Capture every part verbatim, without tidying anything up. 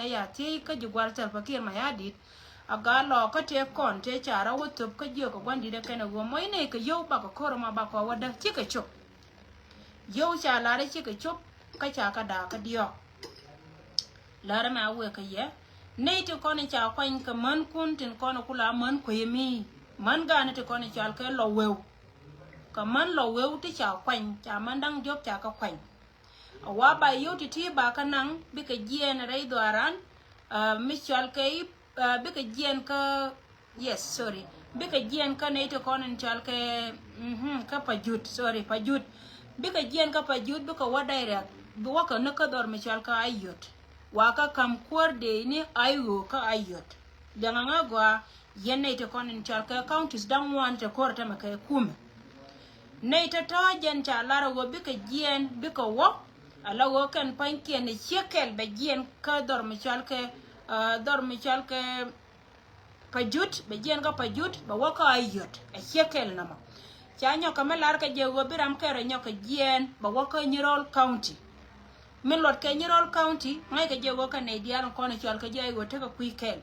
ya thiec kä ji̱ gua̱l Salva Kiir Mayardit. A gaa lɔ kä tëë kɔn tëë ca rɔ wä thöp kä jiök kɛ gua̱n di̱t ɛ kɛn ɛ ɣöö mɔc nɛy kɛ yio̱w bakɔ ko̱r ɛmɔ bakɔ wä däk cikɛ cop. Yio̱w ca lar i̱ cikɛ cop kä ca kä da̱a̱k kä diɔ̱ɔ̱k. Lär ɛmɛ a wëë kä yɛ nɛy tin kɔn in ca kuany kɛ mänkun tin kɔn in kula män kuey mi män ga̱a̱ni tin kɔn in cɔal kɛ lɔ weu. Kɛ män lɔ weu ti ca kuany ca män da̱ŋ diɔ̱k ca kä kuany. A wa ba yio̱w ti̱ti̱ ba kä naŋ bikɛ jiɛɛn rɛy dhɔaaran. Mi cɔal kɛ i̱ bikɛ jiɛɛn kä, yes, sorry, bikɛ jiɛɛn kä nɛy ti kɔn in cɔal kɛ, mhm, kä Pajut, sorry, Pajut. Bikɛ jiɛɛn kä Pajut bikɛ wä direct bi wä kɛ ni kä dhɔr mi cɔal kɛ Ayot. Wa kä ka̱m kuäär dee ni Ayo kä Ayot. Liɛŋɛ ŋä gɔaa yɛn nɛy ti kɔn in cɔal kɛ counties da̱ŋ ŋuan ti ko̱r tɛmɛ kɛ kumɛ. Nɛy tɔ̱tɔ̱ jɛn ca lar a ɣöö bikɛ jiɛɛn bikɛ wä. Ala ɣöö kɛn pa̱nykiɛn ni ciek kɛl bɛ jiɛɛn kä dhɔr mi cɔal kɛ, ah, dhɔr mi cɔal kɛ Pajut, bɛ jiɛɛn kä Pajut bɛ wä kä Ayot. A ciek kɛl nɔmɔ ca nyɔk kɛ mi lar kɛ jɛ ɣöö bi ram kɛl rɔ nyɔk kɛ jiɛɛn bɛ wä kä Nyirol County. Min luɔt kɛ Nyirol County ŋa̱ckɛ jɛ ɣöö kɛ nɛy diaal in kɔn in cɔal kɛ jɛ a ɣöö tekɛ kui̱ kɛl.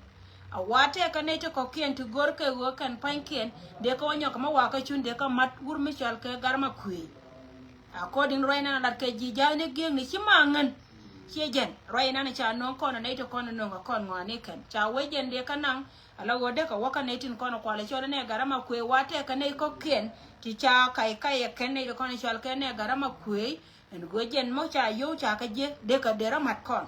A wa tɛkɛ nɛy ti kɔ̱kiɛn ti go̱r kɛ ɣöö kɛn pa̱nykiɛn dee kɛ wä nyɔk kɛ mi wakä cun dee kɛ mat wur mi cɔal kɛ Garma Kuëë. According ruac nan a lat kɛ ji̱ ja̱a̱th ni gi̱eŋni ci ma ŋän. Ciɛ jɛn ruac nan ca no̱o̱ŋ kɔn a nɛy ti kɔn a no̱o̱ŋ a kɔn ŋɔaani kɛn ca wee jɛn dee kɛ naŋ. Ala ɣöö dee kɛ wä kä nɛy tin kɔn a kual a cɔl a nɛ Garma Kuëë wa tɛkɛ nɛy kɔ̱kiɛn ti ca kac kac ɛ kɛn nɛy ti kɔn a cɔal kɛ nɛ Garma Kuëë. Ɛn go̱o̱r jɛn mɔ ca yio̱w ca kä jiɛ dee kɛ derä mat kɔn.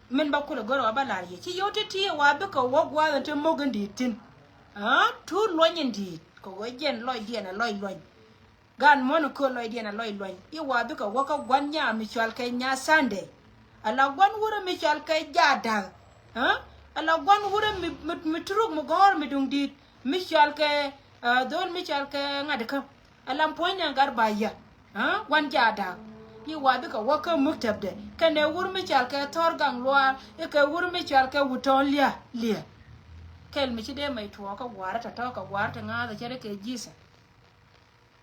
Min ba kulɛ go̱r wa ba lar yɛ ci yio̱w ti ti wa bikɛ wä gua̱a̱th ɛn ti mo̱k in di̱i̱t thi̱n. Aa, tuut luɔny in di̱i̱t kɛ go̱o̱r jɛn lɔcdiɛn a lɔc luɔny. Gan muɔ̱n in kööl lɔcdiɛn a lɔc luɔny i̱ wa bikɛ wä kä gua̱n nyaa mi cɔal kɛ nyaa Sunday. Ala gua̱n wurä mi cɔal kɛ jaada̱k. Aa, ala gua̱n wurä mi, mi, mi turuk mi gɔ̱r mi duŋ di̱i̱t mi cɔal kɛ, aa, dhol mi cɔal kɛ ŋa̱t kä. Alam puɔ̱ny ni aŋ gat ba yä. Aa, wan ca da̱k. I̱ wa bikɛ wä kä muktäbdɛ kɛnɛ wur mi cɔal kɛ Thɔr Gaŋ Luaar i̱ kɛ wur mi cɔal kɛ Wutɔ̱ɔ̱n Lia̱a̱ Lia̱a̱. Kɛl mi ci dee mɛy tuɔɔk kä gua̱a̱rä tɔ̱tɔ̱ kɛ gua̱a̱rä ti ŋa̱a̱th cɛ ri kɛ ji̱thɛ.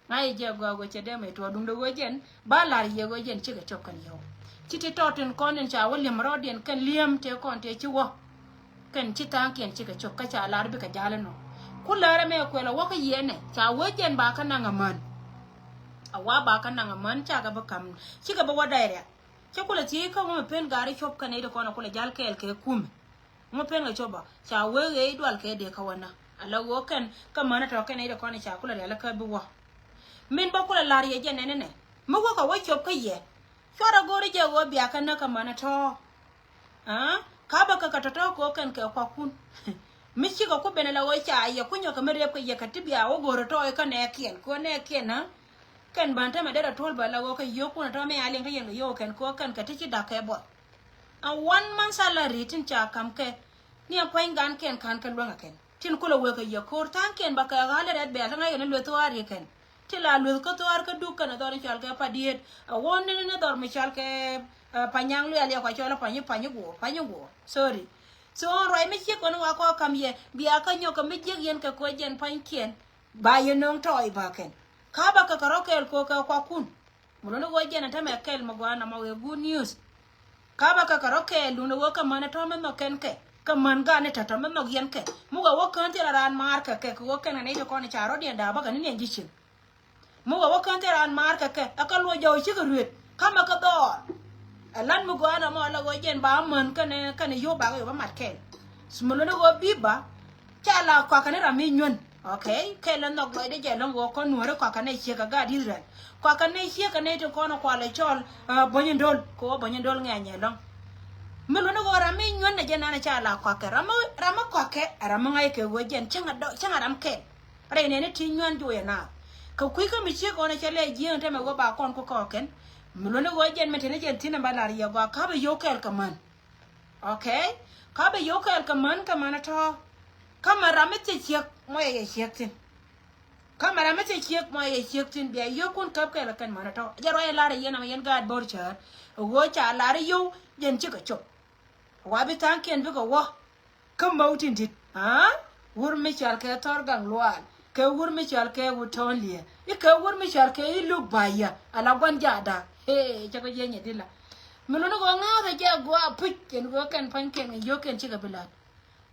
Ŋa̱c i̱ jɛ gɔaa ɣöö cɛ dee mɛy tuɔɔk duundɛ ɣöö jɛn ba la̱r yɛ ɣöö jɛn cikɛ cop kɛn yio̱w. Ci ti tɔɔt tin kɔn in ca wä li̱em rɔɔdiɛn kɛn li̱em tëë kɔn tëë ci wä. Kɛn ci tha̱a̱ŋkiɛn cikɛ cop kä ca lar bikɛ ja̱l inɔ. Ku lärä mɛ kuɛl a wä kä yiɛnɛ ca wee jɛn ba kä naŋ amän. A wa ba kä naŋ amän ca kɛ bi ka̱m cikɛ bi wä dɛy riak. Cä kulɛ thiec kä wä mi pen gaari cop kɛn nɛy ti kɔn a kulɛ ja̱l kɛɛl kɛ kumɛ. Ŋu pen kɛ cop a ca wee ɣee i̱ dual kɛ dee kä wä na. A la ɣöö kɛn kä män a tɔ̱ kɛn nɛy ti kɔn a ca kulɛ rial kä bi wä. Min bä kulɛ la̱r yɛ jɛ nɛnɛ nɛ mi wä kɛ wä cop kä yɛ. Cuarɛ go̱o̱ri jɛ ɣöö bia kä näk kä män a tɔ̱. Aa, ka bä kɛ kɛ tɔ̱tɔ̱ kɛ ɣöö kɛn kɛ kuakun. Mi cikɛ ku ben ala ɣöö ca yɛ ku nyɔk kɛ mi rep kɛ yɛ kɛ ti bia wä go̱o̱rɛ tɔɔy kä nɛɛkiɛn kɛ ɣöö nɛɛkiɛn, aa. Kɛn bän tämɛ derɛ tuɔ̱l bä ala ɣöö kɛ yio̱o̱kun a tɔ̱ mi a liɛŋ kä yɛn kɛ yio̱o̱k kɛn kɛ ɣöö kɛn kɛ ti ci da̱k kɛ buɔth. A one month salary tin ca ka̱m kɛ ni a pua̱ny gan kɛn ka̱n kɛ luäŋ a kɛn. Tin kulɛ wek a yɛ ko̱r tha̱a̱ŋkiɛn bä kɛ ɣa̱l rɛt bɛ̈ɛ̈l kä ŋa̱c kɛ ni lueth thua̱a̱r yɛ kɛn. Ti la lueth kä thua̱a̱r kä duk kɛn a dhɔr in cɔal kɛ Padiet. A wä ni ni dhɔr mi cɔal kɛ, ɛ, Panyaŋ Luɛl yɛ kua cɔl a Panyi, Panyi Guɔ̱ɔ̱r, Panyi Guɔ̱ɔ̱r. Sorry. So ruac mi ciek kɔn wa kɔ kam yɛ bia kä nyɔk kɛ mi jiek yɛn kɛ koc jɛn pua̱nykiɛn. Ba yɛ no̱o̱ŋ tɔɔy ba kɛn. Ka ba kɛ kɛ rɔ kɛɛl ko̱ kɛ kuakun. Mi luni ɣöö jɛn a tämɛ kɛl mi gɔaa nɔmɔ wee good news. Ka ba kɛ kɛ rɔ kɛɛl luni ɣöö kɛ män a tɔ̱ mi nhɔk kɛn kɛ kɛ män gan a tɔ̱tɔ̱ mi nhɔk yɛn kɛ. Mi wee wä kään thil a raan maar kɛ kɛ kɛ ɣöö kɛn a nɛy ti kɔn a ca rɔ̱diɛn da̱a̱ bä kɛ ni niɛn ji̱ cieŋ. Mi wä wä kään thil raan maar kɛ kɛ ɛ kɛ luɔc jɔw cikɛ ruet. Kamɛ kɛ dhɔɔl. Ɛ lan mi gɔaa nɔmɔ ala ɣöö jɛn ba män kɛnɛ kɛnɛ yio̱w bakɛ yio̱w bä mat kɛɛl. Mi luni ɣöö bi ba ca la kɔakɛ ni ram mi nyuän. Okay, kɛl ni nhɔk lɔcdɛ jɛ lɔ̱ŋ ɣöö kɔn nuääri kɔakɛ nɛ ciek kɛ gaat Israel. Kɔakɛ nɛ ciek kɛ nɛ ti kɔn kualɛ cɔl, ah, Bony Dol kɛ ɣöö Bony Dol ŋɛ̈ny ɛ lɔ̱ŋ. Mi luni ɣöö ram mi nyuän nɛ jɛ nanɛ ca la kɔakɛ ram mi, ram mi kɔakɛ ram mi ŋa̱c kɛ ɣöö jɛn cäŋ a dɔ̱-, cäŋ a ram kɛl. Rɛy nɛni ti nyuan juɔyɛ naath. Kɛ kui̱ kä mi ciek ɣɔn cɛ lɛ jiääŋ tɛmɛ ɣöö ba kɔn ku kɔɔkɛn. Mi luɔ̱ni ɣöö jɛn mi teni jɛn thi̱n ɛn ba lar yɛ gɔaa ka̱pɛ yio̱w kɛɛl kɛ män. Okay? Ka̱pɛ yio̱w kɛɛl kɛ män kɛ män ɛ tɔ̱. Kä mɛ ram mi thiec ciek mɔ yɛ yɛ ciek thi̱n. Kä mɛ ram mi thiec ciek mɔ yɛ yɛ ciek thi̱n bia yio̱wkun käp kɛɛl kɛ kɛn män ɛ tɔ̱. Jɛ ruac ɛ lar ɛ yɛn ɛmɛ yɛn gaat bo̱r cäär. Ɛ ɣöö ca lar ɛ yio̱w jɛn cikɛ cop. Wa bi tha̱a̱ŋkiɛn bikɛ wä. Kä mäw tin di̱t, aa? Wur mi cɔal kɛ Thɔr Gaŋ Luaal kɛ wur mi cɔal kɛ Wutɔ̱ɔ̱n Liɛ i̱ kɛ wur mi cɔal kɛ i̱ Luk Bayä ala gua̱n jaada. Hee, cɛ kɛ jiɛ nyɛ di̱t la. Mi luni kɛ ɣöö ŋa̱a̱th ɛ jɛ a gua̱a̱ puc kɛn kɛ ɣöö kɛn pa̱nykiɛn kɛ yio̱k kɛn cikɛ bi la̱t.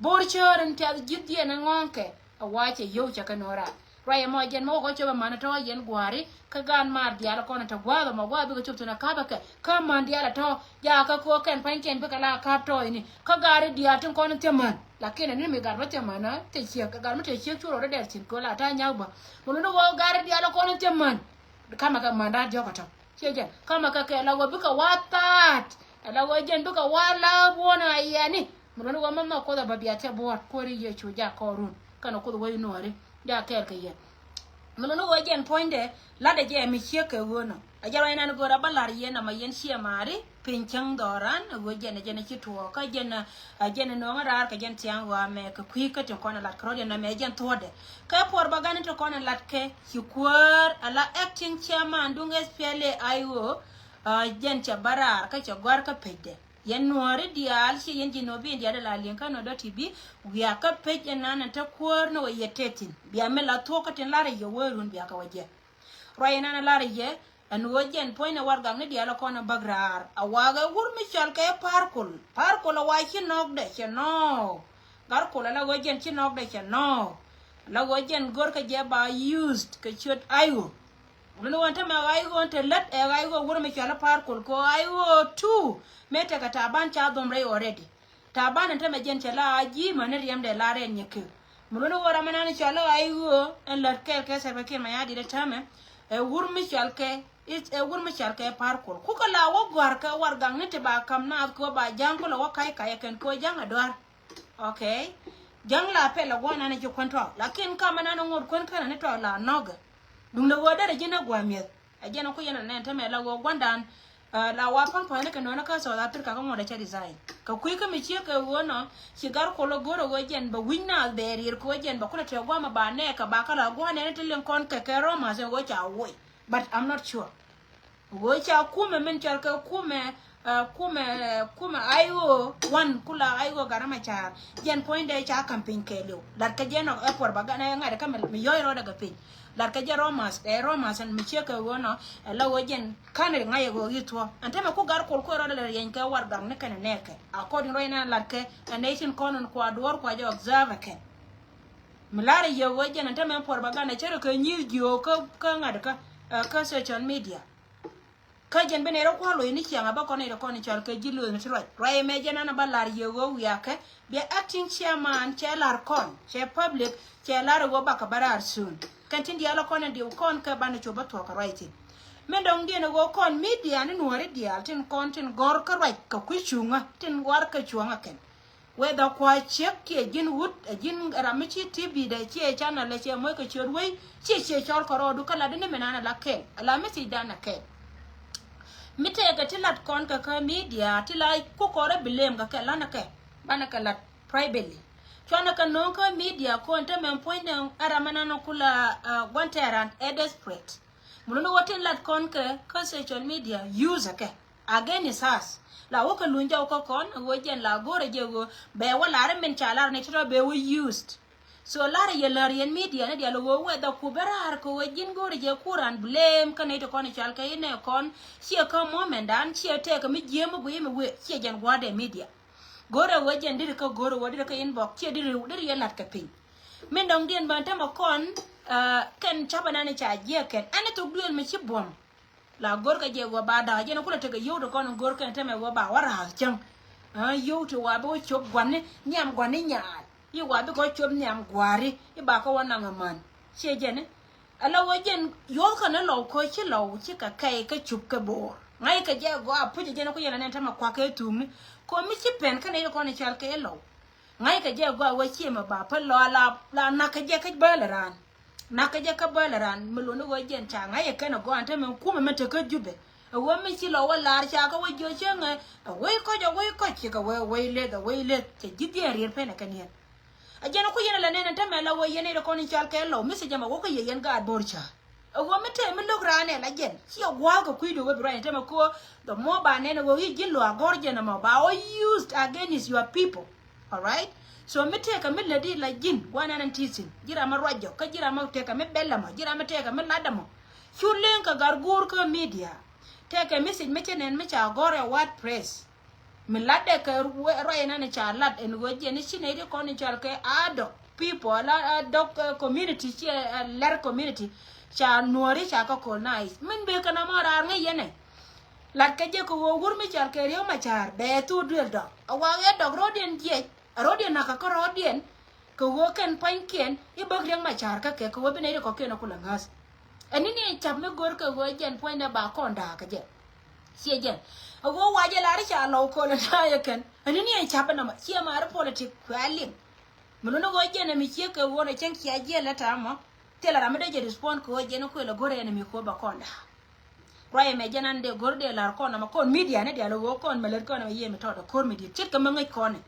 Bo̱r cäär in piath ji̱th yɛn ɛ ŋɔ̱ɔ̱ŋkɛ a wa̱a̱ cɛ yio̱w cɛ kɛ no̱o̱ra. Ruac ɛmɔ jɛn mi wä kɔ cop ɛmän ɛ tɔ̱ yɛn gua̱a̱ri kä gaat maar diaal ɛ kɔn ɛ te gua̱a̱th ɛmɔ gua̱a̱th bikɛ cop thi̱n ɛ ka̱pɛ kɛ kä män diaal ɛ tɔ̱ jakä kɛ ɣöö kɛn pa̱nykiɛn bikɛ la ka̱p tɔ̱ ini kä gaari diaal tin kɔn in thiämän. Lakin ɛn ni mi gat bä thiämän ɛ te ciek ɛ gat mi te ciek cu rɔɔdɛ dɛr thi̱n kɛ ɣöö la ta̱a̱ nyak bä. Mi luni ɣöö gaari diaal ɛ kɔn in thiämän. Kamɛ kɛ män da̱a̱n diɔ̱k ɛ tɔ̱ ciɛ jɛn kamɛ kɛ kɛ la ɣöö bikɛ wa̱a̱ thaat. Ɛ la ɣöö jɛn bikɛ wa̱a̱ la buɔ̱n a yɛni. Mi luni ɣöö mɛn nhɔk Kuoth ɛ bä bia thiɛ buɔ̱ɔ̱t Kuäär Yecu jak kɔɔrun kɛnɛ Kuoth wec nuɔ̱ɔ̱ri. Jak kɛɛl kɛ yɛn. Mi luni ɣöö jɛn puɔ̱nydɛ la̱tdɛ jɛ mi ciek kɛ ɣöö nɔ. A jɛn ruac nan go̱o̱r a bä la̱r yɛn ama yɛn ciɛ maari piny cäŋ dhɔran ɛ ɣöö jɛn ɛ jɛn ɛ ci tuɔɔk kä jɛn ɛ jɛn ɛ nööŋä raar kɛ jɛn thia̱a̱ŋ ɣɔaa mɛ kɛ kui̱ kä tin kɔn ɛ la̱t kɛ rɔ̱diɛn nɔmɛ ɛ jɛn thuɔ̱ɔ̱dɛ. Kɛ puɔr bä gan in ti kɔn in lat kɛ ci Kuäär ala acting chairman duŋ S P L A I O. Jɛn cɛ bä raar kä cɛ gɔ̱a̱r kä pecdɛ. Yɛn nuɔ̱ɔ̱ri diaal ci yɛn ji̱ nɔ bi in diaal ala liŋ kä nɔ dɔ̱ ti bi wiak kä pec in nan in te Kuäär ni wä yɛ te thi̱n bia mi la thuɔ̱k kä tin lar yɛ wee run bia kä wä jɛ. Ruac in nan in lar yɛ ɛn ɣöö jɛn puɔ̱ny ni warɛgakni diaal ɛ kɔn in bäk raar a wakä wur mi cɔal kɛ Pa̱a̱r Kol. Pa̱a̱r Kol a wa ci nɔɔkdɛ cɛ nɔɔk. Gar Kol a la ɣöö jɛn ci nɔɔkdɛ cɛ nɔɔk. La ɣöö jɛn go̱rkɛ jɛ ba used kɛ ciöt I O. Luni ɣöö ɛn tämɛ I O ɛn te lät ɛ I O wur mi cɔal Pa̱a̱r Kol kɛ I O two. Mëë tekɛ Taban ca dhom rɛy already. Taban ɛn tämɛ jɛn cɛ la a ji̱ mäni riɛmdɛ la rɛn nyɛ kek. Mi luni ɣöö ram ɛnan cɔal I O ɛn lät kɛɛl kɛ Salva Kiir Mayardit ɛ tämɛ. Ɛ wur mi cɔal kɛ ɛ wur mi cɔal kɛ Pa̱a̱r Kol kukɛ la wä gɔ̱a̱r kɛ warɛgakni ti ba ka̱m naath kɛ ɣöö ba ja̱ŋ kulɛ wä ka̱c ka̱c ɛ kɛn kɛ ɣöö ja̱ŋ ɛ dua̱r. Okay. Ja̱ŋ la pɛl ɛ gua̱n nan ɛ ci kuän tɔ̱ lakin kamɛ nan ɛ ŋot kuän känɛ ni tɔ̱ la nɔ̱kɛ. Duundɛ ɣöö derɛ ji̱n ɛ gua̱a̱ mi̱eth. Ɛ jɛn ɛ ku yɛn ɛ nɛn tämɛ la ɣöö gua̱ndan la wa pa̱ŋ pa̱ŋni kɛ nɔnɔ kä South Africa kä ŋuɔ̱t ɛ cɛ resign kɛ kui̱ kä mi ciek kɛ ɣöö nɔ. Ci Gar Kol ɛ go̱r ɛ ɣöö jɛn bɛ wi̱c naath bɛ riɛr kɛ ɣöö jɛn bɛ kulɛ tɛk gua̱a̱m ɛ ba nɛɛk kɛ ba kä la gua̱n ɛn ti liŋ kɔn kɛ kɛ Romas ɛ ɣöö ca woc. But I'm not sure. Ɣöö ca kumɛ min cɔl kɛ kumɛ kumɛ kumɛ I O one kula I O Gat Macar. Jɛn puɔ̱nydɛ ca ka̱m piny kɛɛliw. Lat kɛ jɛ nɔ ɛ puɔr ba ganɛ ŋa̱t kä mi yɔ̱c rɔɔdɛ kɛ piny. Lat kɛ jɛ Romas ɛ Romas ɛn mi ciek kɛ ɣöö nɔ ɛ la ɣöö jɛn ka̱n ri ŋa̱c ɛ ɣöö i̱ thuɔ̱ ɛn tämɛ ku Gar Kol kuɛ rɔɔdɛ lɛ riɛny kɛ warɛgakni kɛnɛ nɛɛkɛ. According rɔy na lat kɛ ɛ nɛy tin kɔn in kua duɔ̱ɔ̱r kua jɛ observe kɛn. Mi la̱rä yɛ ɣöö jɛn ɛn tämɛ puɔr ba ganɛ cärɛ kɛ nyi̱i̱th jiöök kä ŋa̱t kä kä social media. Kä jɛn ben ɛ rɔ kua̱r lo̱c ni ciaŋ a bä kɔn ɛ rɔ kɔn cɔal kɛ ji̱ lo̱c ni ti ruac ruac ɛmɛ jɛn an a bä la̱r yɛ ɣöö wiakɛ. Bia acting chairman cɛ la̱r kɔn cɛ public cɛ la̱r ɛ ɣöö bakɛ bä raar soon. Kɛn tin diaal ɛ kɔn ɛ diw kɔn kɛ banɛ cop bä thuɔ̱k kɛ ruac thi̱n. Min dɔ̱ŋ diɛn ɛ ɣöö kɔn media ni nuɔ̱ɔ̱ri diaal tin kɔn tin gɔ̱r kä ruac kɛ kui̱ cuŋä tin gɔ̱r kɛ cuɔ̱ŋä kɛn. Whether kua ciek kiɛ ji̱n wut ɛ ji̱n ram mi ci T V dɛ ciɛ channel ɛ ciɛ moc kɛ ciöt wei ciɛ ciɛ cɔl kɛ rɔɔdu kä lat ni mi nan ala kɛl ala mi thiec dan a kɛl. Mi tɛkɛ ti lat kɔn kɛ kä media ti la ku kɔrɛ bi lem kɛ kɛ lanɛ kɛ banɛ kɛ lat privately. Cuanɛ kɛ no̱o̱ŋ kä media kɔn te mɛn puɔ̱nydɛ ɛ ram mi nan kula gua̱n tɛran ɛ desperate. Mun ni wä tin lat kɔn kɛ kä social media use ɛ kɛ. Again is us. La wä kɛ luny jɔw kä kɔn ɣöö jɛn la go̱rɛ jɛ ɣöö bɛ wä lar min ca lar ni tɔtɔ bɛ wä used. So lar yɛ lär yɛn media ni dial ɣöö whether ku bɛ raar kɛ ɣöö ji̱n go̱rɛ jɛ kuran blame kä nɛy ti kɔn i̱ cal kɛ inɛ kɔn ciɛ kä moment dan ciɛ tɛkɛ mi jiee mi guiy mi wee ciɛ jɛn gua̱dɛ media. Go̱rɛ ɣöö jɛn diri kä go̱rɛ ɣöö diri kä inbox ciɛ diri diri yɛ lat kɛ piny. Min dɔ̱ŋ diɛn bän tämɛ kɔn kɛn capɛ nani ca jiɛ kɛn ɛn thok duël mi ci buɔ̱m. La go̱rkɛ jɛ ɣöö ba da̱k jɛn kulɛ tekɛ yio̱w ti kɔn go̱rkɛ ni tämɛ ɣöö ba wä ra̱a̱th cäŋ. Yio̱w ti wa bi wä cop gua̱ni nhiam gua̱ni nyaal i̱ wa bi kɛ wä cop nhiam gua̱a̱ri i̱ ba kä wä naŋ ɛmän. Ciɛ jɛn i̱ ala ɣöö jɛn yuɔ̱thkɛ ni lɔw kä ci lɔw cikɛ kɛy kä cup kɛ bo̱o̱r ŋa̱ckɛ jɛ gɔaa pucɛ jɛn ku yɛn anɛn tämɛ kua̱kɛ thuumni. Ko̱mi ci pɛn kä nɛy ti kɔn i̱ cal kɛ i̱ lɔw. Ŋa̱ckɛ jɛ gɔaa wee ciɛ mɛ ba pä lɔ la la na̱kɛ jɛ kä bäl raan. Na̱kɛ jɛ kä bäl raan mi luni wee jɛn ca ŋa̱ckɛ kɛn a gɔaa te mɛ kumɛ mɛ te kä Jubɛ. A wee mi ci lɔ wä lar ca kä wee jiö cäŋɛ. A wee kɔc a wee kɔc cikɛ wee wee leth a wee leth cɛ ji̱ dhiɛn rier pɛn ɛ kɛn yɛn. A jɛn a ku yɛn a la nɛn ɛn te mɛ la wee yɛn i̱ rɛ kɔn in cal kɛ lɔ mi ci jɛ mɛ wä kä yɛ yɛn gaat bo̱r ca. A wee mi tëë mi lo̱k raan ɛ la jɛn ciɛ gua̱a̱k kɛ kui̱du wee bi ruac ɛn te mɛ ko̱. The more ba nɛn a wee i̱ ji̱ luaak gɔ̱r jɛn ɛmɔ ba wä used against your people. Alright. So mi tëëkɛ mi lätdi la ji̱n gua̱n ɛn ɛn ti̱thi̱n ji̱ ram mi ruac jɔk kä ji̱ ram mi tëëkɛ mi bɛl ɛmɔ ji̱ ram mi tëëkɛ mi lat ɛmɔ. Cu leŋ kɛ gar guur kä media. Tëëkɛ message mi cä nɛn mi ca gɔ̱r ɛ WordPress. Mi latdɛ kɛ ruac ɛnɛn ca lat ɛn ɣöö jɛn i̱ ci nɛy ti kɔn i̱ cɔal kɛ Adok people, Adok community, ci ɛ lɛr community. Ca Nuɔ̱ɔ̱ri ca kä colonize min bëë kɛ nɔmɔ raar ŋäc yɛn ɛ. Lat kɛ jɛ kɛ ɣöö wur mi cɔal kɛ Riek Machar bɛ thuk duël dɔk a wak ɛ dɔk ro̱diɛn jiɛc a ro̱diɛn nakä kä ro̱diɛn. Kɛ ɣöö kɛn pua̱nykiɛn i̱ bäk Riek Machar kä kɛ kɛ ɣöö bi nɛy ti kɔ̱kiɛn a kulɛ ŋäth. Ɛn ni ni ɛn cap mi go̱r kɛ ɣöö jɛn puɔ̱nydɛ ba kɔn da̱a̱k kɛ jɛ. Ciɛ jɛn a ɣöö wa jɛ lar i̱ ca lɔw köl ɛ ta̱a̱ yɛ kɛn ɛn ni ni ɛn cap ɛn nɔmɔ ciɛ maari politik kuɛ a liŋ. Mi luni ɣöö jɛn ɛmi ciek kɛ ɣöö nɛ cäŋ cia jiɛl ɛ ta̱a̱ mɔ. Thilɛ ram mi dee jɛ respond kɛ ɣöö jɛn i̱ kuël ɛ go̱r ɛn ɛmi kuɔ ba kɔn da̱a̱k. Ruac ɛmɛ jɛn an dee go̱r dee la̱r kɔn nɔmɔ kɔn media ni diaal ɣöö kɔn mɛ lät kɔn nɔmɔ yiëë mi tɔt ɛ ko̱r mi di̱i̱t ce̱tkɛ mi ŋäc kɔn ɛ.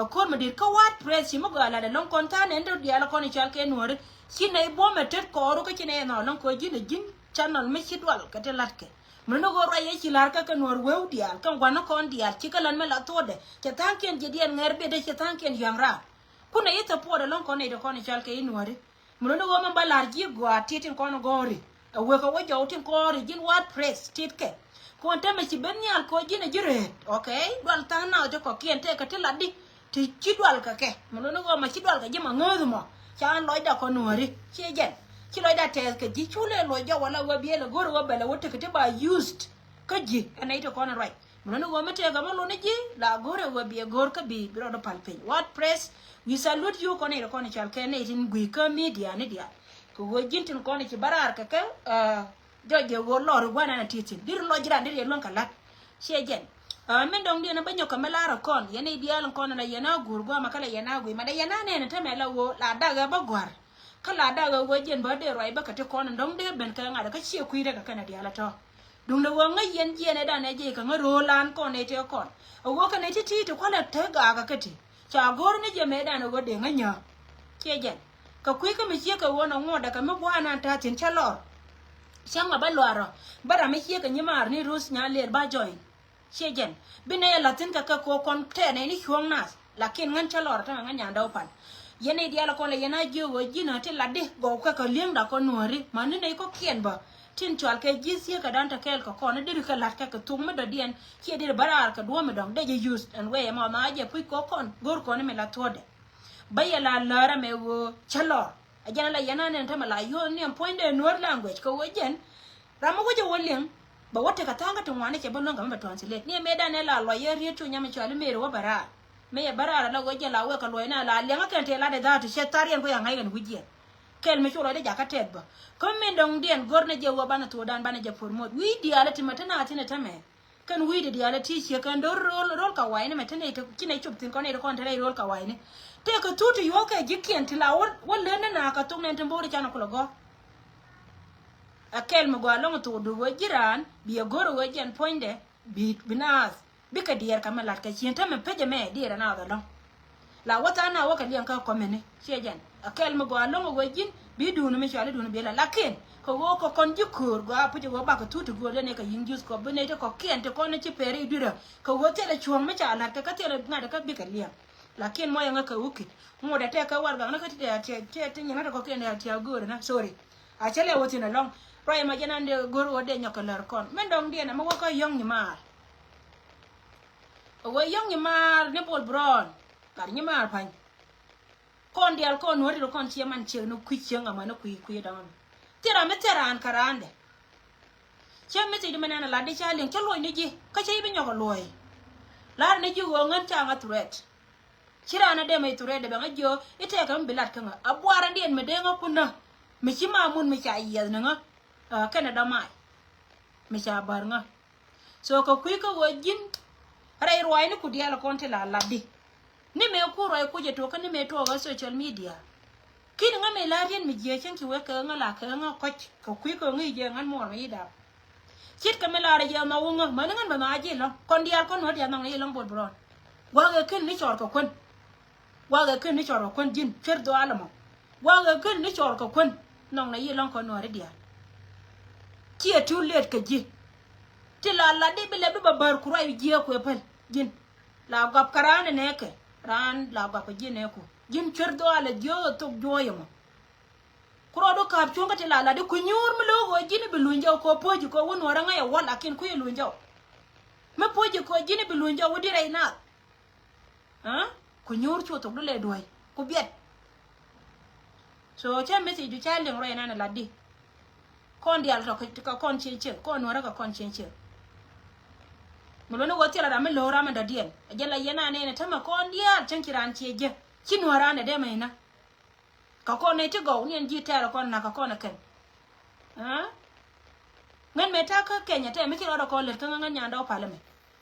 Ɛ ko̱r mi di̱i̱t kä WordPress ci mi gɔaa la̱t ɛlɔ̱ŋ kɔn tha̱a̱ŋ nɛn dee diaal kɔn i̱ cɔal kɛ Nuɔ̱ɔ̱ri. Ci nɛy buɔ̱mɛ tet kɔɔru kä ci nɛy ɛnhɔk ɛlɔ̱ŋ kɛ ɣöö ji̱n ɛ ji̱n channel mi ci dual kɛ ti la̱tkɛ. Mi luni ɣöö ruac ɛ ci la̱r kä kɛ Nuɔ̱ɔ̱r weu diaal kɛ gua̱n ni kɔn diaal ci kä la̱t mi la thuɔ̱ɔ̱dɛ cɛ tha̱a̱ŋkiɛn ji̱ diɛn ŋɛr biɛtdɛ cɛ tha̱a̱ŋkiɛn yɔ̱a̱ŋ raar. Kun ɛ i̱ support ɛlɔ̱ŋ kɔn nɛy ti kɔn i̱ cɔal kɛ i̱ Nuɔ̱ɔ̱ri. Mi luni ɣöö mɛn ba la̱r ji̱ gɔaa tit tin kɔn gɔ̱ri. A wek a wä jɔw tin kɔn ri ji̱n WordPress tit kɛ. Kuɔn te mɛ ci ben nhial kɔ ji̱n a ji̱ reet. Okay, dual tha̱a̱ŋ nath ti kɔ̱kiɛn tëëkɛ ti lat di ti ci dual kɛ kɛ. Mi luni ɣöö mɛ ci dual kɛ ji̱ ma ŋääth mɔ. Ca an lɔcda kɔ Nuɔ̱ɔ̱ri ciɛ jɛn. Ci lɔcda tɛɛth kɛ ji̱ cu lɛ luɔc jɔw wala ɣöö biɛl a go̱r ɣöö bɛl a wä tekɛ ti ba used. Kä ji̱ ɛn nɛy ti kɔn ruac. Mi luni ɣöö mi tëëkɛ mi luni ji̱ la go̱r ɛ ɣöö bi ɛ go̱r kä bi bi rɔɔdɛ pal piny. WordPress, we salute you kɔn nɛy ti kɔn i̱ cɔal kɛ nɛy tin gui̱i̱ kä media ni diaal. Kɛ ɣöö ji̱n tin kɔn i̱ ci bä raar kɛ kɛ jɔc jɛ ɣöö lɔr i̱ gua̱n ɛn a ti thi̱n di̱t lɔc ji̱ ran di̱t yɛ luäŋ kɛ la̱t. Ciɛ jɛn. Min dɔ̱ŋ diɛn a bä nyɔk kɛ mi la̱r ɛ kɔn yɛn i̱ diaal in kɔn in la yɛn a guur gua̱a̱mɛ kä la yɛn a gui̱i̱ mɛ dee yɛn a nɛn in tämɛ la ɣöö la dak ɛ bä gua̱r. Kä la dak ɣöö jiɛn bä dee ruac bä kɛ ti kɔn in dɔ̱ŋ dee ben kɛ ŋa̱t kä ciɛ kui̱dɛ kɛ kɛn a diaal a tɔ̱. Duundɛ ɣöö ŋäc yɛn jiɛn ɛ dan ɛ jiɛc kɛ ŋä ro̱o̱lan kɔn ɛ tëë kɔn. Ɛ ɣöö kɛn ɛ ti ti ti kualɛ te gaakɛ kä ti. Ca go̱o̱r ni jɛ mëëdan ɛ ɣöö dee ŋä nyääk. Ciɛ jɛn. Kɛ kui̱ kä mi ciek kɛ ɣöö nɔ ŋuɔ̱tdɛ kɛ mi gua̱a̱r nan ta̱a̱ thi̱n cä lɔr. Cäŋ ɛ bä luaarɔ. Bä ram mi ciek kɛ nyimaar ni Ruth Nyalel ba join. Ciɛ jɛn bi nɛy ɛ la̱th thi̱n kɛ kɛ ko̱ kɔn tɛɛnɛ ni cuɔ̱ŋ nath. Lakin ŋän cä lɔr tämɛ ŋän nyandɛ wä pan. Yɛn nɛy diaal ɛ kɔn lɛ yɛn a jiök ɣöö ji̱n ɛ ti latdi gɔw kɛ kɛ li̱eŋda kɔn Nuɔ̱ɔ̱ri. Mäni nɛy kɔ̱kiɛn bä tin cual kɛ ji̱ thieekädan te kɛɛl kɛ kɔn i̱ deri kɛ la̱t kɛ kɛ thuk mi dɔ̱diɛn. Ciɛ deri bä raar kɛ duɔ̱ɔ̱m mi dɔ̱ŋ dee jɛ use ɛn wee ɛmɔ ma jɛ puc kɔk kɔn go̱r kɔn mi la thuɔ̱ɔ̱dɛ. Bä yɛ la läär ɛmɛ ɣöö cä lɔr. Ɛ jɛn ɛ la yɛn a nɛn tämɛ la yio̱o̱n ni ɛn puɔ̱nydɛ Nuɔ̱ɔ̱r language kɛ ɣöö jɛn. Ram mi wä jɛ wä liŋ bɛ wä tekɛ tha̱a̱ŋ kä ti ŋuani cɛ bä luäŋ kɛ mi bɛ translate ni ɛ mëëdan ɛ la luɔc yɛ riet cu nyam cɔal i̱ mëë ri wä bɛ raar. Mëë yɛ bä raar ala ɣöö jɛ la wek kɛ luɔc ni ala liɛŋä kɛn tëë lat ɛ dha̱a̱t ti cɛ thar yɛn kuɛ yaŋ ŋa̱c kɛn wi̱c yɛn. Kɛl mi cu luɔcdɛ jakä tɛth bä kä min dɔ̱ŋ diɛn go̱r ni jɛ wä banɛ thokdan banɛ jɛ promote wi̱i̱ diaal ɛ ti mɛ te na thi̱n ɛ tämɛ. Kɛn wi̱i̱dɛ diaal ɛ ti ciek kɛn do̱r ro̱l ro̱l ka wa̱i̱ni mɛ te nɛy te ci nɛy cop thi̱n kɔn nɛy te kɔn te rɛy ro̱l ka wa̱i̱ni. Tëëkɛ thut ti yuɔ̱ɔ̱k kɛ ji̱kiɛn ti la wä wä lät ni na kɛ thok nɛn te bo̱o̱ri can kulɛ gɔ̱r. Ɛ kɛl mi gɔaa lɔ̱ŋ thok duɔ̱k ɣöö ji̱ raan bi ɛ go̱r ɣöö jɛn puɔ̱nydɛ bi bi naath bikɛ diɛɛr kɛ mi la̱t kɛ cien tämɛ pec ɛmɛ diɛɛr ɛ naath ɛlɔ̱ŋ. La wä tha̱a̱ŋ na wä kɛ liɛŋ kä kɔmini ciɛ jɛn ɛ kɛl mi gɔaa lo̱ŋ ɛ ɣöö ji̱n bi duuni mi cɔal i̱ duuni bi la lakin kɛ ɣöö kɛ kɔn ji̱ köör gɔaa puc ɛ ɣöö bakɛ thut ti gööl dee ni kɛ yi̱ŋ ji̱th kɔ bi nɛy ti kɔ̱kiɛn ti kɔn ni ci pɛɛri i̱ dui̱rä kɛ ɣöö thilɛ cuɔ̱ɔ̱ŋ mi ca la̱t kɛ kä thilɛ ŋa̱t kä bikɛ liɛŋ. Lakin muɔyɛ ŋä kɛ wukit ŋot ɛ tɛk kɛ warɛgak ni kä ti tɛ̈ tiɛ tiɛ ti nyin ŋä ti kɔ̱kiɛn tiɛ tiɛ gööri na sorry. A cä lɛ wä thi̱n ɛlɔ̱ŋ ruac ɛmɔ jɛn an dee go̱r ɣöö dee nyɔk kɛ lär kɔn min dɔ̱ŋ diɛn ɛmɛ wä kä yɔ̱ŋ nyimaar. Ɛ wee yɔ̱ŋ nyimaar ni Bol Brown. Lar nyimaar pa̱ny. Kɔn diaal kɔn nuɔ̱ri ri kɔn ciɛ man ciek ni kui̱ cieŋ amäni kui̱ kui̱ da̱ŋ. Thil ram mi thil raan kä raandɛ. Cä mi thil di mi nɛn a lat di ca liŋ cä luɔ̱c ni ji̱ kä cä i̱ bi nyɔk a luɔ̱c. Lar ni ji̱ ɣöö ŋän ca ŋä threat. Ci raan a dee mɛ i̱ threat dee bɛ ŋä jiö i̱ tɛɛkɛ mi bi lat kä ŋä a buar a diɛn mi dee ŋä kun nä. Mi ci ma mun mi ca yiɛth ni ŋä. Kɛnɛ dɔ̱mac mi ca bär ŋä. So kɛ kui̱ kä ɣöö ji̱n rɛy ruaacni ku diaal kɔn ti la latdi. Ni mëë ku ruac kucɛ tuɔkä ni mëë tuɔkä social media. Ki̱n ŋä mëë la riet mi jiɛ cäŋ ci wek kɛ ŋä la kɛ ŋä kɔc kɛ kui̱ kɛ ŋä i̱ jɛ ŋän muɔr mi i̱ dap. Ce̱tkɛ mi la rɛ jɛ nhɔk wä ŋä mäni ŋän bɛ nhɔk a ji̱ lɔ̱ŋ kɔn diaal kɔn nuɔ̱t diaal nhɔk ni i̱ lɔ̱ŋ Bol Brown. Gua̱a̱k ɛ ken ni cɔɔr kɛ kuän. Gua̱a̱k ɛ ken ni cɔɔr kɛ kuän ji̱n cuer dhuaal ɛmɔ. Gua̱a̱k ɛ ken ni cɔɔr kɛ kuän. Nhɔk ni i̱ lɔ̱ŋ kɔn nuɔ̱t i̱ diaal. Ciɛ too late kɛ ji̱. Ti la lat di bi lɛ bi bä bär ku ruac jiɛ kuɛ päl ji̱n. La gɔp kɛ raan ɛ nɛɛkɛ raan la gɔp kɛ ji̱ nɛɛku ji̱n cuer dhuaal ɛ jiöök ɛ thok juɔ̱ɔ̱c ɛmɔ. Ku rɔɔdu ka̱a̱p cuɔ̱ŋ kä ti la lat di ku nyuur mi lo̱o̱k ɣöö ji̱n i̱ bi luny jɔw kɛ ɣöö po̱o̱c ji̱ kɛ ɣöö wun wä rɛ ŋäc ɛ wäl, lakin kui̱ i̱ luny jɔw. Mi po̱o̱c ji̱ kɛ ɣöö ji̱n i̱ bi luny jɔw wä di rɛy naath. Aa? Ku nyuur cu thok di lɛ duäc ku biɛt. So cä message du ca liŋ rɔ inɛn a lat di. Kɔn diaal tɔ kɛ kɔn cieŋ cieŋ, kɔn nuɔrä kɛ kɔn cieŋ cieŋ. Mi luɔ̱ni wä thil a ram mi lo̱o̱ ram in dɔ̱diɛn a jɛ la yɛn a nɛn a tämɛ kɔn diaal cäŋ ci raan cie jɛ ci nuɔrä an dɛ dee mɛ inä. Kɛ kɔn nɛy ti gɔw ni ɛn ji̱ tɛɛr kɔn nak kɛ kɔn ɛ kɛn. Aa? Ŋän mëë ta̱a̱ kä Kenya tɛɛ mi ci rɔɔdɛ kɔn lät kä ŋän nyandɛ wä palä mɛ.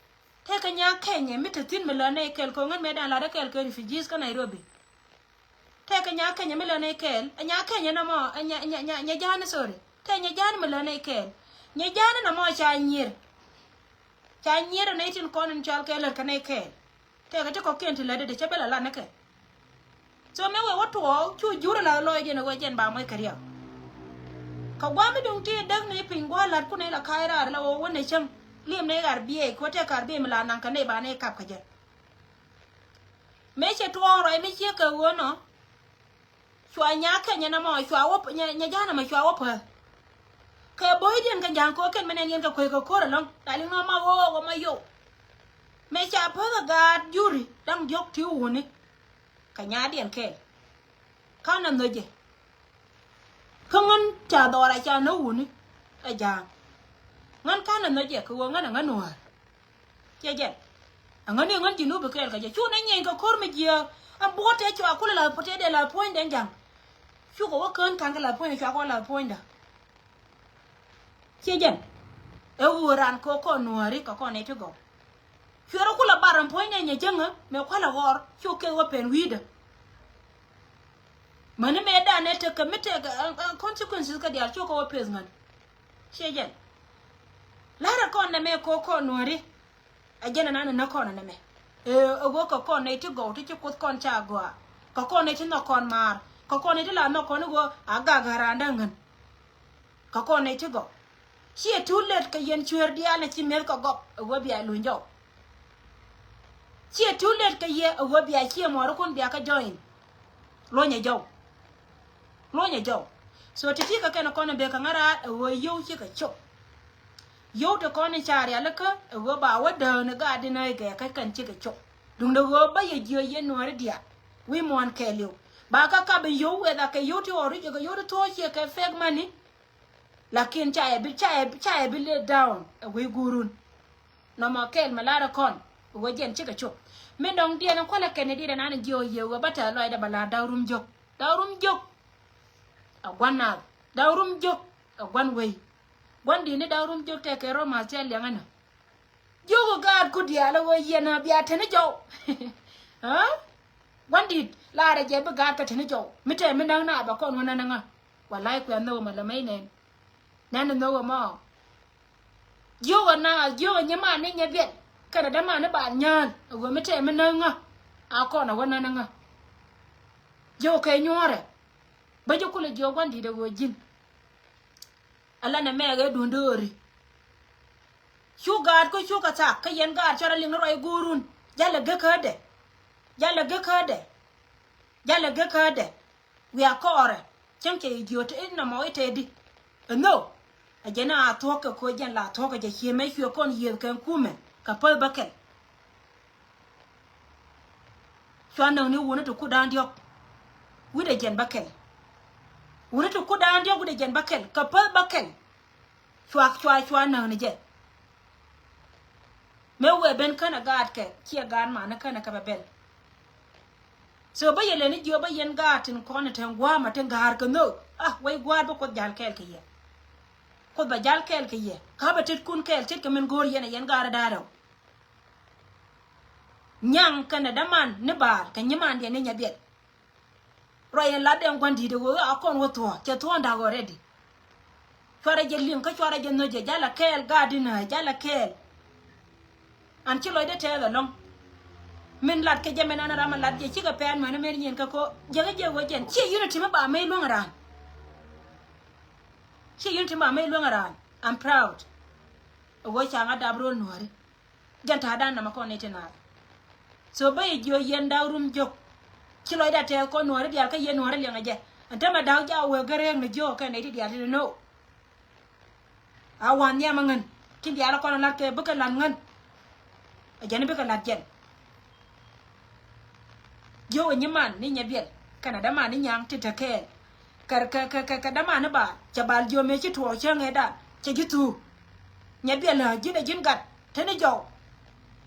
Tëëkɛ nyaa Kenya mi te thi̱n mi lät nɛy kɛl kɛ ɣöö ŋän mëë dan latdä kɛɛl kɛ refugees kä Nairobi. Tëëkɛ nyaa Kenya mi lät nɛy kɛɛl, ɛ nyaa Kenya nɔmɔ, ɛ nya, nya, nya, nya ja̱a̱ni, sorry. Tëë nya ja̱a̱ni mi lät nɛy kɛɛl. Nya ja̱a̱ni nɔmɔ ca nyier. Ca nyier ɛ nɛy tin kɔn in cɔal kɛ lät kɛ nɛy kɛɛl. Tëëkɛ ti kɔ̱kiɛn ti lätdɛ dee cä bɛ la lat ni kɛ. So mëë wee wä tuɔɔk cu jur ala lɔcdiɛn ɛ ɣöö jɛn ba muɔc kɛ riɛk. Kɛ gua̱a̱th mi duŋ ti däk ni piny gua̱a̱th la̱tkun ɛ la ka̱a̱c raar la ɣöö wä nɛ cäŋ li̱em nɛ ɣar biɛɛc kɛ ɣöö tëë kar biɛɛc mi la naŋ kɛ nɛy ba nɛ kap kɛ jɛ. Mëë cɛ tuɔɔk rɔy mi ciek kɛ ɣöö nɔ. Cua nyaa Kenya nɔmɔ cua wä p-, nya, nya ja̱a̱n ɛmɛ cua wä päth. Kɛ bo̱o̱cdiɛn kɛ ja̱a̱n kɛ ɣöö kɛn mi nɛn yɛn kɛ kueec kɛ ko̱r ɛlɔ̱ŋ. La liŋ nɔmɔ ɣöö wä ma yow. Mëë ca päth ɛ gaat juri da̱ŋ diɔ̱k ti wuni. Kɛ nyaadiɛn kɛɛl. Ka̱n ɛ nhöcɛ. Kä ŋän ca dhɔra ca nä wuni. Ɛ ja̱a̱n. Ŋän ka̱n ɛ nhöcɛ kɛ ɣöö ŋän ɛ ŋän nuäär. Ciɛ jɛn. Aŋäni ŋän ji̱ nup bi kɛɛl kɛ jɛ. Cu nɛ nyieny kɛ ko̱r mi jiääk. Ɛn buɔ̱t tëë cua kulɛ la̱th puɔ̱ny, tëë dee la̱th puɔ̱nydɛ ja̱ŋ. Cukɛ wä kään ka̱n kɛ la̱th puɔ̱nydɛ, cua kɛ wä la̱th puɔ̱nydä. Ciɛ jɛn. Ɛ ɣöö raan kɛ kɔn nuääri kɛ kɔn nɛy ti gɔw. Cuɛ rɔ kulɛ bar ɛn puɔ̱nydɛ nyɛ jäŋä mëë kua̱lɛ ɣɔr cu keth wä pɛn wi̱i̱dä. Mäni mëë danɛ tekɛ mi tekɛ, ɛ, ɛ, consequences kä diaal cukɛ wä peth ŋän. Ciɛ jɛn. La̱rä kɔn nɛmɛ kɛ kɔn nuääri. Ɛ jɛn ɛnan ɛ näk kɔn ɛ nɛmɛ. Ɛ, ɛ ɣöö kɛ kɔn nɛy ti gɔw ti ci Kuoth kɔn ca gɔaa. Kɛ kɔn nɛy ti nhɔk kɔn maar. Kɛ kɔn nɛy ti la nhɔk kɔn i̱ ɣöö a gak ɛ raandä ŋän. Kɛ kɔn nɛy ti gɔw. Ciɛ too late kɛ yɛn cueer diaal ni ci mi̱eth kɛ gɔp ɛ ɣöö bia luny jɔw. Ciɛ too late kɛ yɛ ɛ ɣöö bia ciɛ muɔɔrikun bia kɛ join. Luɔ̱nyɛ jɔw. Luɔ̱nyɛ jɔw. So ti̱ti̱ kɛ kɛn kɔn in bekɛ ŋa̱raar ɛ ɣöö yio̱w cikɛ cop. Yio̱w ti kɔn in ca rialikä ɛ ɣöö ba wä dääk ni gaat in nääc kɛ kä kɛn cikɛ cop. Duundɛ ɣöö bä yɛ jiö yɛn nuääri diaal wi̱i̱ muɔ̱ɔ̱n kɛɛliw. Ba kä kap in yio̱w weth a kɛ yio̱w ti ɣɔw ri jɛ kɛ yio̱w ti thuɔ̱ɔ̱c ciɛ kɛ fake money. Lakin ca yɛ bi, ca yɛ, ca yɛ bi let down ɛ wec guurun. Nɔmɔ kɛl mi lar ɛ kɔn ɛ wec jɛn cikɛ cop. Mi dɔ̱ŋ diɛn in kualɛ kɛn in diet ɛnan in jiɛ ɣöö yɛ ɣöö bä tɛ̈th lɔcdä bɛ lar da̱k rum jiök. Da̱k rum jiök. Ɛ gua̱n naath da̱k rum jiök. Ɛ gua̱n wei. Gua̱n di̱t ni da̱k rum jiök tɛkɛ romath cɛ liɛŋä nä. Jiök ɛ gaatku diaal ɛ ɣöö yɛn a bia te ni jɔw. Aa? Gua̱n di̱t laarɛ jɛ bi gaatkɛ te ni jɔw mi tɛm mi näk naath bɛ kɔn wä nän ɛ ŋa. Walay kuɛ nhök ɛmɔ lɛ mec nɛn. Nɛn ɛ nhök ɛmɔ. Jiök ɛ naath, jiök ɛ nyiman ni nyɛ biɛl kɛnɛ däman ni baal nyääl ɛ ɣöö mi tɛm mi näk ŋä. A kɔn ɛ wä nän ɛ ŋä. Jiök kɛ nyuɔ̱ɔ̱rɛ. Bä ji̱ kulɛ jiök gua̱n di̱t ɛ ɣöö ji̱n. Ala nɛmɛ ɛ duundä ɣöri. Cu gaatku cukɛ thak kä yɛn gaat cɔrɛ liŋ ni ruac guurun. Jalɛ gekädɛ. Jalɛ gekädɛ. Jalɛ gekädɛ. Wiaa kɔɔrɛ. Cäŋ cɛ i̱ jiöt i̱ nɔmɔ i̱ tɛɛdi. Ɛ nhök. Ɛ jɛn a thuɔ̱k kɛ koc jɛn la thuɔ̱k kɛ jɛ ciëmɛ cuɛ kɔn yiëëth kɛn kumɛ kɛ päth bäkɛl. Cua näk ni wuni ti kut da̱a̱n diɔ̱k. Wi̱cdɛ jɛn bäkɛl. Wuni ti kut da̱a̱n diɔ̱k wi̱cdɛ jɛn bäkɛl kɛ päth bäkɛl. Cua, cua, cua näk ni jɛ. Mëë wëë ben känɛ gaatkɛ ciɛ gaat mani känɛ kɛ bɛ bɛl. So bä yɛ lɛni jiö bä yɛn gaat tin kɔn tin gua̱a̱mä tin ga̱a̱r kɛ nhök. Ah, wec gua̱a̱r bä Kuoth jal kɛɛl kɛ yɛ. Kuoth bɛ jal kɛɛl kɛ yɛ. Ka bɛ tetkun kɛɛl tetkɛ min go̱o̱r yɛn ɛ yɛn gaat da̱a̱r rɛw. Nyaŋ kɛnɛ däman ni baal kɛ nyimandiɛn ni nyɛ biɛl. Ruac in latdɛ in gua̱n di̱i̱t ɛ ɣöö a kɔn wä thuɔ̱ɔ̱ cɛ thuɔ̱ɔ̱ da̱k already. Cuarɛ jɛ liŋ kä cuarɛ jɛ nhöcɛ jalɛ kɛɛl gaat inä jalɛ kɛɛl. An ci lɔcdä tɛɛth ɛlɔ̱ŋ. Min lat kɛ jɛ min an ram a lat jɛ cikɛ pɛn mɛn mɛn nyin kä ko jɛ kä jɛ wä jɛn ciɛ unity mi ba mɛ luäŋ raan. Ciɛ unity mi ba mɛ luäŋ raan. I'm proud. Ɛ wä ca ŋa dap ro̱l nuɔ̱ɔ̱ri. Jɛn ta̱a̱ da̱a̱n namɛ kɔn ni ti naath. So bä yɛ jiö yɛn da̱k rum jök. Ci lɔcdä tɛɛth kɔn nuɔ̱ɔ̱ri diaal kä yɛn nuɔ̱ɔ̱ri liɛŋɛ jɛ. Ɛn tämɛ da̱k ja̱ wee gɛ rɛɛk ni jiök kɛn nɛy ti diaal ti ni no. A wan nhiam a ŋän kin diaal kɔn a lat kɛ bikɛ lat ŋän. A jɛn bikɛ lat jɛn. Jiök a nyiman ni Nyabiɛl kɛnɛ däman ni Nyaŋ ti te kɛɛl. Kɛ kɛ kɛ kɛ kɛ däman ni Bal, cɛ Bal jiök mëë ci tuɔɔk cäŋ ëëdan cɛ ji̱ thuuk. Nyabiɛl ɛ ji̱n a ji̱n gat te ni jɔw.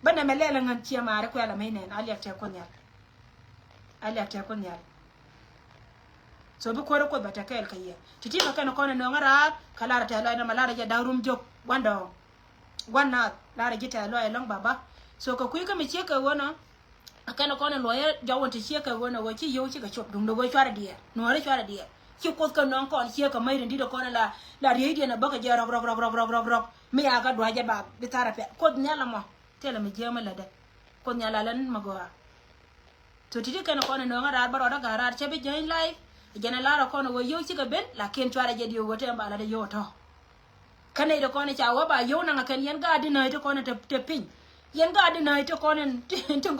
Bä nɛmɛ lɛl a ŋän ciɛ maari kuɛl a mec nɛn a liak tɛk Kuoth Nhial. A liak tɛk Kuoth Nhial. So bi kuäär Kuoth bɛ tɛ kɛɛl kɛ yɛ. Ti̱ti̱ kɛ kɛn kɔn ɛ nööŋä raar kɛ lar ɛ tɛth lɔaac nɔmɔ lar ɛ jɛ da̱ŋ rum jok gua̱n dɔɔŋ. Gua̱n naath lar ɛ ji̱ tɛth lɔaac ɛlɔ̱ŋ baba. So kɛ kui̱ kä mi ciek kɛ ɣöö nɔ. A kɛn kɔn ɛ luɔyä jɔwän ti ciek kɛ ɣöö nɔ ɣöö ci yio̱w cikɛ cop duundɛ ɣöö cuarɛ diɛɛr nuɔ̱ɔ̱ri cuarɛ diɛɛr. Ci Kuoth kɛ nɔŋ kɔn ciek kɛ mäc rin di̱t ɛ kɔn ɛ la la rieydiɛn ɛ bäkɛ jɛ rɔk rɔk rɔk rɔk rɔk rɔk. Mi a kä dua̱cä ba bi tharɛ pɛth Kuoth Nhial ɛmɔ. Thilɛ mi jiääm ɛ lätdɛ. Kuoth Nhial a lɛn mɛ gɔaa. So ti̱ti̱ kɛn kɔn ɛ nööŋä raar bä rɔɔdä ga̱a̱ raar cä bi join live. Jɛn ɛ lar ɛ kɔn ɛ ɣöö yio̱w cikɛ ben lakin cuarɛ jɛ diöök ɣöö tɛm ba lat ɛ yio̱w ɛ tɔ̱. Kä nɛy ti kɔn ɛ ca wä ba yio̱w naŋ ɛ kɛn yɛn gaat di nääc ti kɔn ɛ te piny. Yɛn gaat di nääc ti kɔn ɛ ti ŋɔ̱